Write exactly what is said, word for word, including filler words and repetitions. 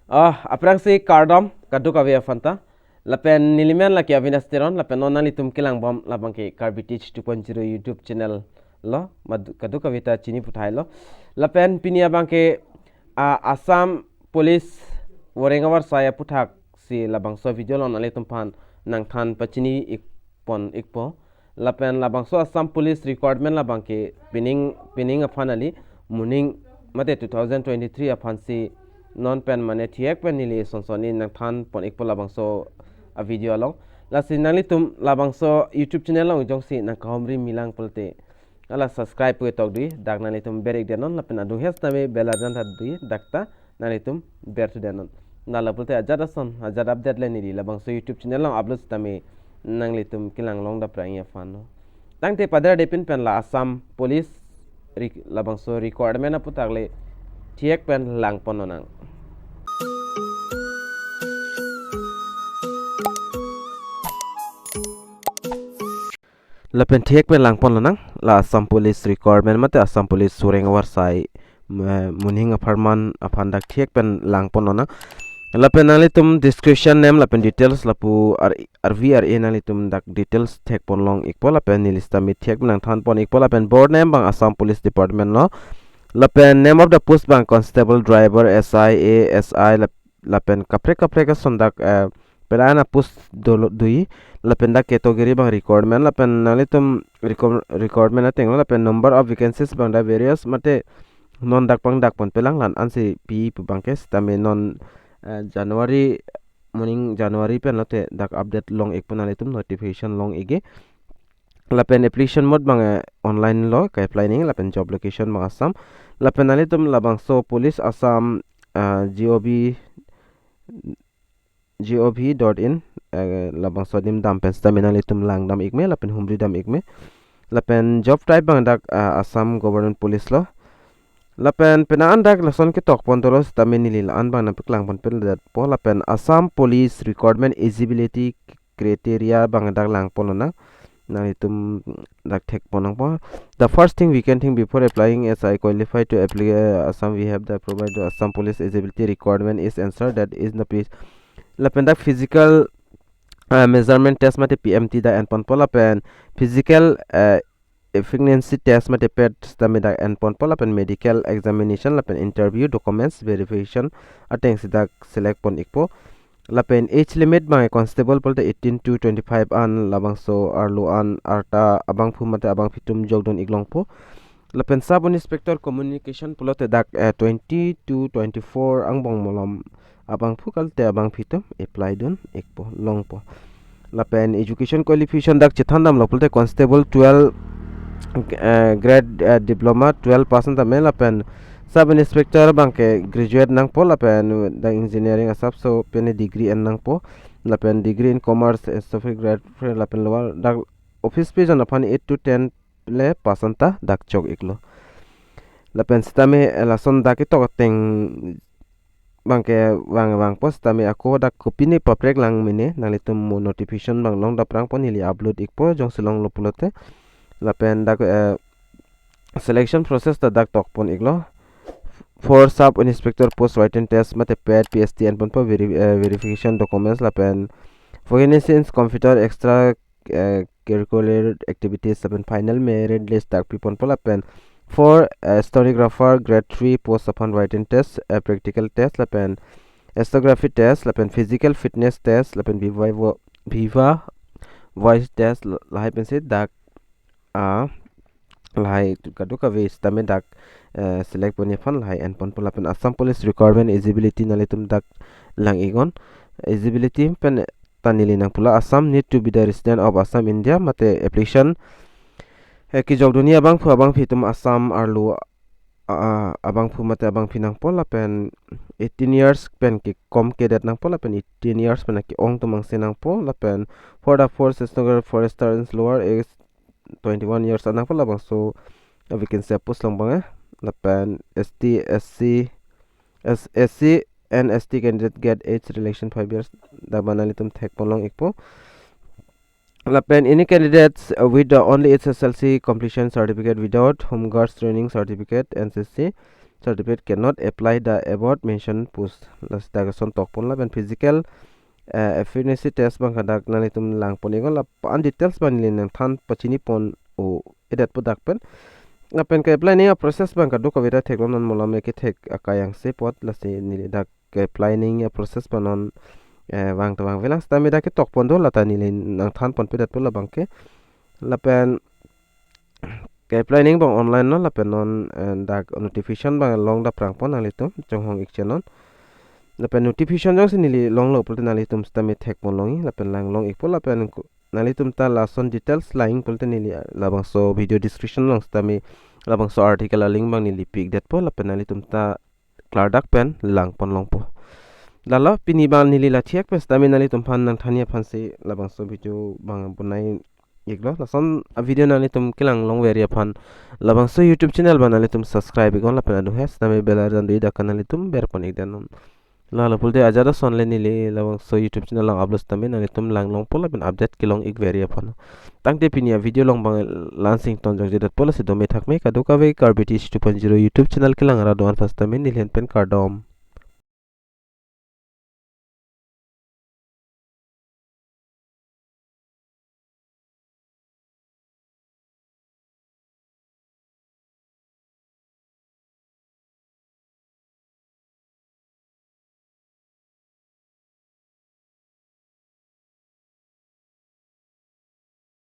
Ah, aphrangsi kardom kadokave aphanta. Lapen nelimen lake Avinash Teron, lapen non nanglitum kelangbom labangke Karbi Teach two point zero YouTube channel lo, madu-, kadokave ta chini puthai lo. Lapen pini abangke, ah, Assam Police voreng avarsai aputhaksi labangso video along nanglitum aphan nangthan pachini ik pon ikpo. Lapen labangso Assam Police recruitment labangke pining, pining aphan kali, moning mate two thousand twenty-three aphansi non pen mane thihek pen neli son son-i nangthan pon ikpo labangso a video along. Lasi nanglitum labangso YouTube channel along jongsi nangkahumri milang pulote, hala subscribe pu ketok dui, dak nanglitum ber ik denon, lapen adung hes tame bell arjan tha dui, dak ta nanglitum ber thu denon. Nala pulote ajat ason, ajat update le neli labangso YouTube channel along upload tame nanglitum kelang long dapprang aphan lo. Tangte pader depin pen la Assam Police re-, labangso recruitment aputhak le thihek pen lang pon lonang. Lapen thihek pen lang pon lonang, la Assam Police recruitment mate Assam Police voreng avarsai, eh, moning apharman aphan dak thihek pen lang pon lonang. Lapen nanglitum description name lapen details lapu ar-, arvi ar-e nanglitum dak details thek pon long ikpo, lapen neli sitame thihek pen nangthan pon ikpo. Lapen board name abang Assam Police Department lo. Lapen name of the post abang constable, driver, S I, A S I, lap-, lapen kaprek kaprek ason dak, eh, pera ana post dolo dui, lapen dak category abang recruitment, lapen nanglitum recruit-, recruitment ateng lo, lapen number of vacancies abang dak various mate non dak pangdak ponpe lang, la-an ansi pi pu abangke sitame non, eh, January, moning January pen lote dak update long ikpo, nanglitum notification long ikji. Lapen application mode abang, eh, online lo ka-apply nangji, lapen job location abang Assam. Lapen nanglitum labangso Police Assam, ah, G O V, G O V dot in, eh, labangso adim dam pen sitame nanglitum lang dam ikme, lapen humri dam ikme. Lapen job type abang dak, ah, Assam Government Police lo. Lapen penang an dak lason ketok pon dolo sitame neli la-an abang nangpaklang ponpe detpo. Lapen Assam Police recruitment eligibility criteria abang dak lang pon lonang. Nanglitum dak thek pon nangpo. The first thing we can think before applying is I qualify to apply, uh, Assam. We have the provide the Assam Police eligibility requirement is answer that is the please. Lapen dak physical, uh, measurement test mate P M T dak en ponpo, lapen physical, uh, efficiency test mate pet sitame dak en ponpo, lapen medical examination, lapen interview, documents verification atengsi dak select pon ikpo. Lapen age limit abang constable pulote eighteen to twenty-five an, labangso arlo an arta abangphu mate abangphi atum jokdun ik longpo. Lapen sub inspector communication pulote dak, eh, twenty to twenty-four angbong malom abangphu kalte abangphi atum apply dun ikpo, longpo. Lapen education qualification dak chethan damlo pulote constable twelve, eh, grade, eh, diploma twelve pass an tame, lapen sub inspector abangke graduate nangpo, lapen dak engineering asapso pen degree en nangpo, lapen degree in commerce, eh, associate grade, lapen lower dak office pejon aphan eight to ten le pass an ta dak chok iklo. Lapen sitame, eh, lason dak ketok ateng abangke vang vangpo sitame ako dak kopine paprek lang mene, nanglitum mo notification abang long dapprang pon, neli upload ikpo jongsi longlo pulote. Lapen dak, eh, selection process ta dak tok pon iklo. For sub inspector post written test mate pet P S T en ponpo, veri-, eh, verification documents lapen four computer extra, eh, curricular activities lapen final merit list dak pi ponpo, lapen for, eh, stenographer grade three post aphan written test, eh, practical test lapen ethnography test lapen physical fitness test lapen viva vo-, viva voce test la-, lahai pensi dak, ah, lahai kadokave sitame dak, eh, select ponji aphan lahai en ponpo. Lapen Assam Police recruitment eligibility nanglitum dak lang iknon. Eligibility pen ta neli nangpulo, Assam need to be the resident of Assam, India, mate application, eh, kejokdunji abangphu abangphi atum Assam arlo, ah, abangphu mate abangphi nangpo, lapen eighteen years pen kekom kedet nangpo, lapen eighteen years pen ke-ong atum angse nangpo, lapen for the forest, forester in lower age twenty-one years an nangpo, labangso vacancy post long abang, eh. Lapen S T, S C, S, S C and S T candidate get age relaxation five years, dak abang nanglitum thek pon long ikpo. Lapen any candidates, uh, with the only H S L C completion certificate without home guards training certificate, N C C, certificate cannot apply the above mentioned post. Lasi dak ason tokpon lapen physical, eh, efficiency test abang ke dak nanglitum langpon iknon, la an details abang neli nangthan pachini pon o edet po dak pen. Lapen ke-apply nangji aprocess abang kadokave ta theklong, non malom ke thek akai angse apot, lasi neli dak ke-apply nangji aprocess abang non, eh, vang ta vangvelang sitame dak ketokpon do, lata neli nangthan ponpedet po labang ke. Lapen ke-apply nangji abang online non, lapen non, eh, dak notification abang long daprang pon, nanglitum chonghong ik chenon. Lapen notification jongsi neli longlo pulote nanglitum sitame thekpon longji, lapen langlong ikpo, lapen ku-, nanglitum ta lason details lang pulote neli labangso video description along sitame labangso article a-link abang neli pi-ikdet po, lapen nanglitum ta klardak pen langpon longpo. Lalo pini abang neli la thiak pen sitame nanglitum aphan nangthanji aphansi labangso video abang bonai iklo. Lason a-video nanglitum kelang longverji aphan labangso YouTube channel abang nanglitum subscribe iknon, lapen ado he sitame bell icon do, dak ke nanglitum berpon ikdet non. Lalo pulote ajat ason le neli labangso YouTube channel along upload sitame nanglitum lang longpo lapen update kelong ikverji aphan. Tangte pini a-video along abang la-ansi ingtonjongjedet po, lasi dome thakme, kadokave Karbi T C two point zero YouTube channel kelang arat do-an aphan sitame neli ahin pen kardom.